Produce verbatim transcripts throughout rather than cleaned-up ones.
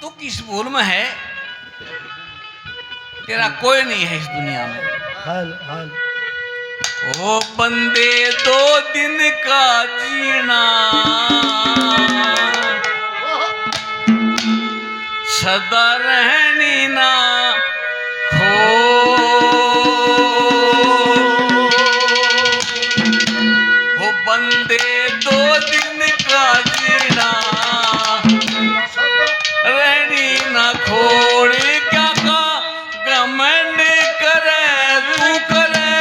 तू किस भूल में है, तेरा कोई नहीं है इस दुनिया में। हाल, हाल। ओ बंदे, दो दिन का जीना, सदा रहनी ना खो। ओ बंदे, दो दिन का जीना, रहनी ना खोड़। क्या का घमंड करे तू, करे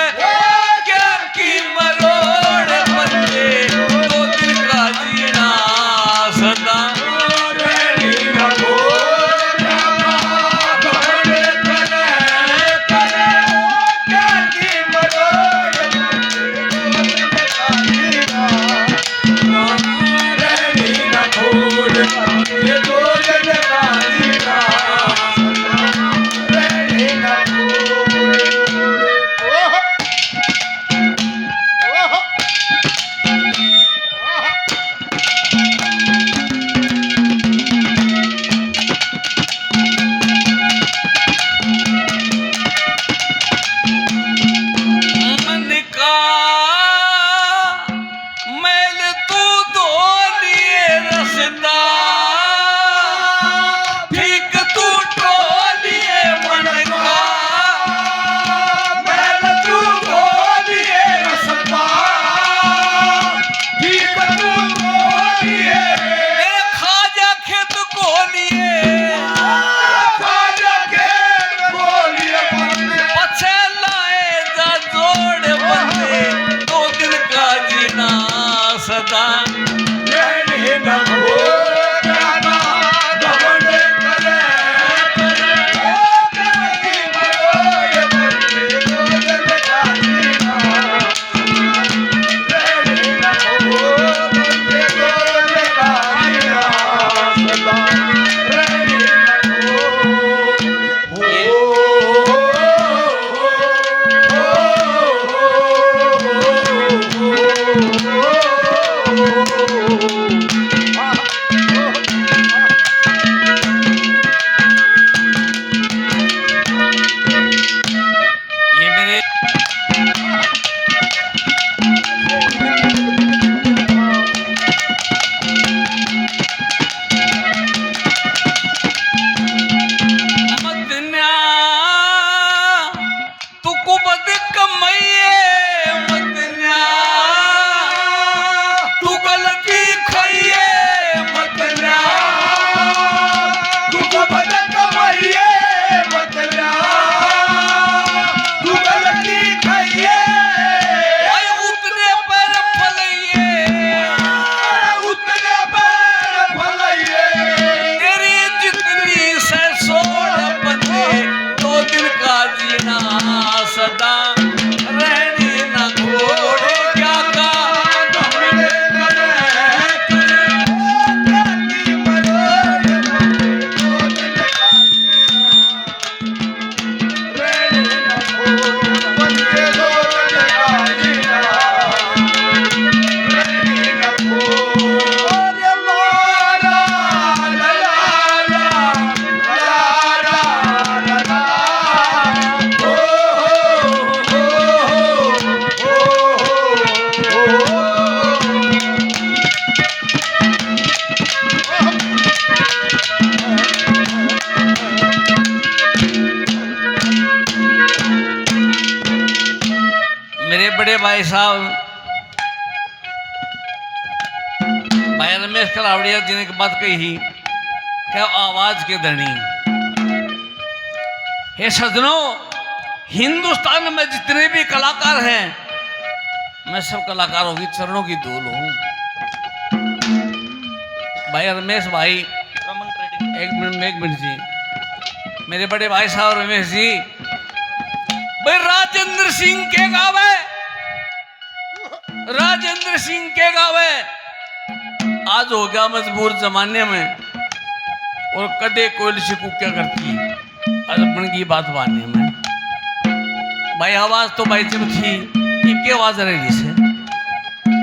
क्या की मरोड़। बंदे, दो दिन का जीना, सदा रहनी ना खोड़। मन का मैल तू धो लिए रसदा, ठीक तू टो लिए मन का। मैल तू धो लिए रसदा, ठीक तू टो लिए। मेरे खाजा खेत को लिए, खाजा खेत को लिए। पछे लाए जा जोड़ बंदे, दो दिन का जीना सदा। ये मेरे मत न्या, तू कुबद कमाइए मत न्या, तू गलती खाइए मत न्या, तू कुबद कमाइए मत न्या, तू गलती खाइए। ओए उतने पैर फलइए, उतने पैर फलइए। तेरी जितनी सै सोच बंदे, दो दिन का जीना सदा रहनी ना खोड़। क्या का मेरे बड़े भाई साहब भाई रमेश कलावड़िया जी ने एक बात कही थी, क्या आवाज के धनी। हे सज्जनों, हिंदुस्तान में जितने भी कलाकार हैं, मैं सब कलाकारों की चरणों की धूल हूँ। भाई रमेश भाई, एक मिनट, एक मिनट जी, मेरे बड़े भाई साहब रमेश जी, भाई राजेंद्र सिंह के गावे, राजेंद्र सिंह के गावे, आज हो गया मजबूर जमाने में, और कदे कोयल सी कुक्या करती, आज बन गई बात बहाने में। भाई आवाज तो भाई जब थी, इब के आवाज रह गई से।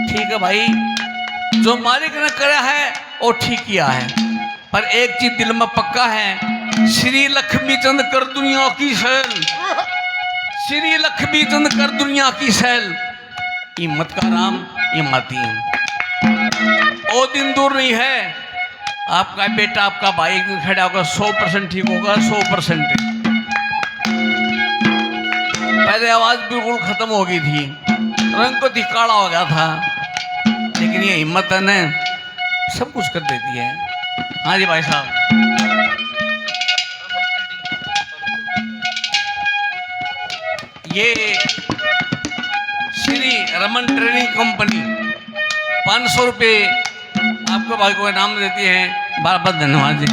ठीक है भाई, जो मालिक ने करा है, वो ठीक किया है। पर एक चीज दिल में पक्का है, श्री लक्ष्मी चंद कर दुनिया की सैल, श्री लक्ष्मी चंद कर दुनिया की सैल। हिम्मत का राम, हिम्मती। ओ दिन दूर नहीं है, आपका बेटा, आपका भाई एक दिन खड़ा होगा, सौ परसेंट ठीक होगा, सौ परसेंट। पहले आवाज बिल्कुल खत्म हो गई थी, रंग को दिखाड़ा हो गया था, लेकिन ये हिम्मत है ना, सब कुछ कर देती है। हाँ जी भाई साहब, ये श्री रमन ट्रेडिंग कंपनी पाँच सौ रुपये आपको भाई को इनाम देती है। बार बार धन्यवाद जी।